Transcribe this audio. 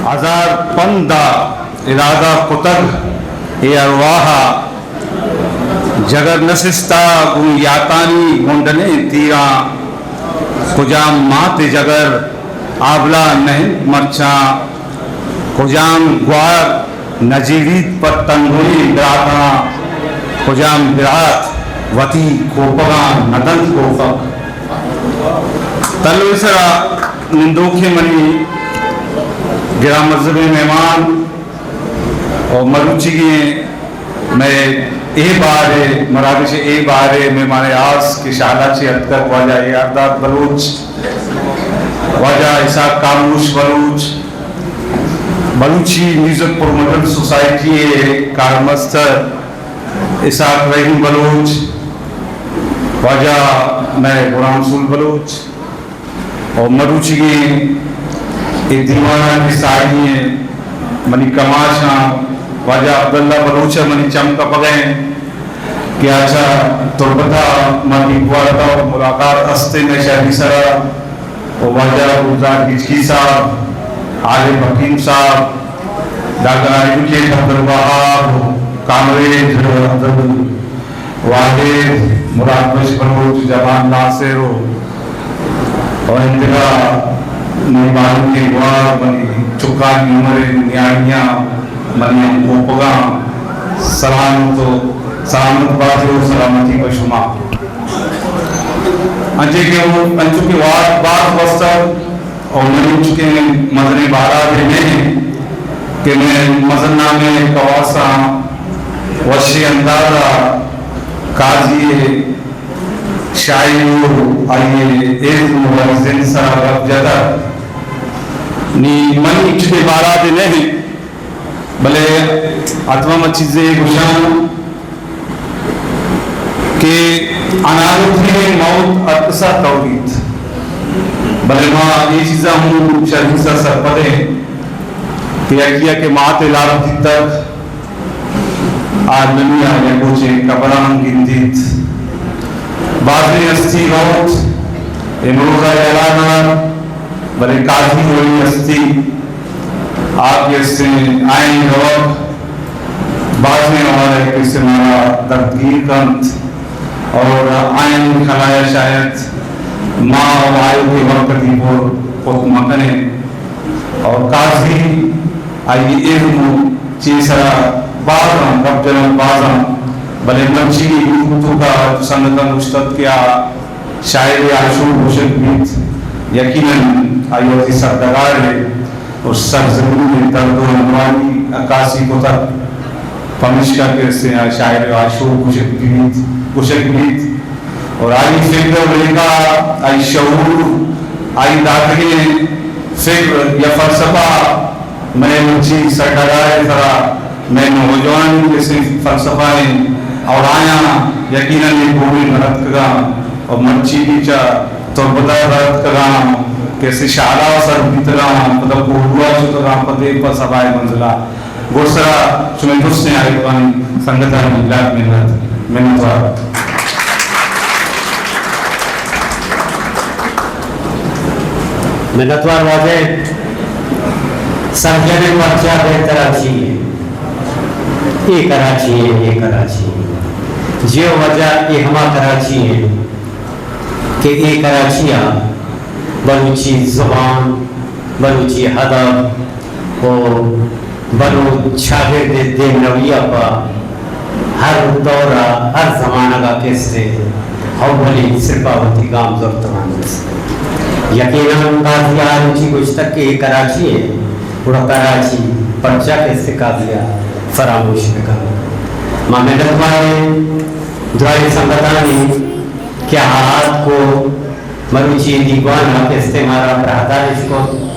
ہزار پند ءَ ارادہ کتگ، اے ارواہ ءَ جگر نہ سستا، گوں یاتانی گونڈلیں تیراں۔ کجام مات ءِ جگر آبلہ نہ انت مرچاں، کجام گوار نہ جیڑیت پہ تنگویں براتاں، کجام برات وتی کوپگاں نہ دنت کوپگ۔ تلوے سرا نندوکیں منی گران مزنیں مہمان اور مروچیگیں مئے اے بار ءِ مراگش ءِ اے بار ءِ مہمان آس کہ شالا چہ اتکگ، واجہ اے آر داد بلوچ، واجہ اسحاق کاموش بلوچ، بلوچی میوزک پروموٹر سوسائٹی ءِ کارمستر اسحاق رحیم بلوچ، واجہ مئے غلام رسول بلوچ، اور مروچیگیں اے دیوان ءَ کہ ساڑی ایں، منی کماش آں، واجہ عبداللہ بلوچ ءَ منی چم کپگ ءَ ایں کہ آ چہ تربت ءَ ما دیمپان ءَ ملاقات است ایں مئے شہری سرا، اور واجہ گلزار گچکی صاحب، عالم حکیم صاحب، ڈاکٹر ایڈوکیٹ عبدالوہاب، کامریڈ عبدال واحد، مراد بخش بلوچ، جمال ناصر و، و انتہا منی بانکیں گوار، منی چکانی عمر ءِ نیاڑیاں، منی ہم کوپگاں، سلامت و سلامت بات و سلامتی پہ شما۔ انچے کہ وہ، انچو کہ وار باز وستر اور منی چکے مزنیں بارات نہ انت کہ مئے مزن نامیں کواساں وشیں انداز ءَ قاضی ءِ شاعری و آئی ءِ ازم و آئی ءِ زند سرا گپ جتگ۔ نی منی چکے بارات نہ انت، بلے حتما ما چیزے گوشاں کہ انارتھیں موت ہر کسا توریت، بلے ما اے چیزا ہم شریں سرپد ایں کہ یکیا کہ مات ءِ لاپ دیتگ، آ دنیا یک روچے قبرا ہم گندیت۔ بازیں ہستی روت، امروز ءَ یلہ دار، بلے قاضی وڑیں ہستی آ کہ استیں آئین روگ بازیں حوالہ ءَ کہ استیں مارا دردگیر کنت اور آئین خلایا شاید ما و آیوکیں وقت ءَ پر کت مکنیں اور قاضی آئی علم چی سرا بازاں گپ جنگ بازاں، بلے مرچی یوٹیوب توکا سنگتاں گوشتت کہ آ شاعر آشوب گوشگ بیت، یقیناً آئی وتی سرڈگار ءَ و سرزمین ءِ درد و اموانی عکاسی کتگ، پمیشکا کہ استیں آ شاعر آشوب گوشگ بیت، گوشگ بیت۔ اور آئی فکر و لیکہ، آئی شعور، آئی داتگیں فکر یا فلسفہ مئے مرچی سرڈگار ءِ سرا مئے نوجوان کسے فلسفہ ایں اور آیاں یقیناً اے گومے نہ رتکگاں اور مرچی بھی چہ تربت ءَ رتکگاں، کسے شالا سر بیتگاں، پدا کوہلو ءَ شتگاں، پدے پہ سبا ءِ منزل ءَ۔ گڈسرا شمئے درستیں آیوکانی سنگتانی لاکھ منت، منتوار۔ منتوار واجہ۔ سرجمیں پرچا بہ کراچی ایں۔ اے کراچی ایں، اے کراچی ایں۔ جیو واجہ، اے ہما کراچی ایں کہ اے کراچی ءَ بلوچی زبان، بلوچی ادب، و بلوچ چاگرد ءِ دیمروی ءَ پہ ہر دور ءَ ہر زمانگ ءَ کسے اولی سرپا وتی گام زرتگ انت۔ یقیناً قاضی ءَ ہروچی گوشتگ کہ اے کراچی ایں، گڑا کراچی پرچا کسے قاضی ءَ فراموش بہ کنت۔ ما منتوار ایں درائیں سنگتانی کہ آ آتک و مروچی دیوان ءَ کسے مارا براہدارش کت۔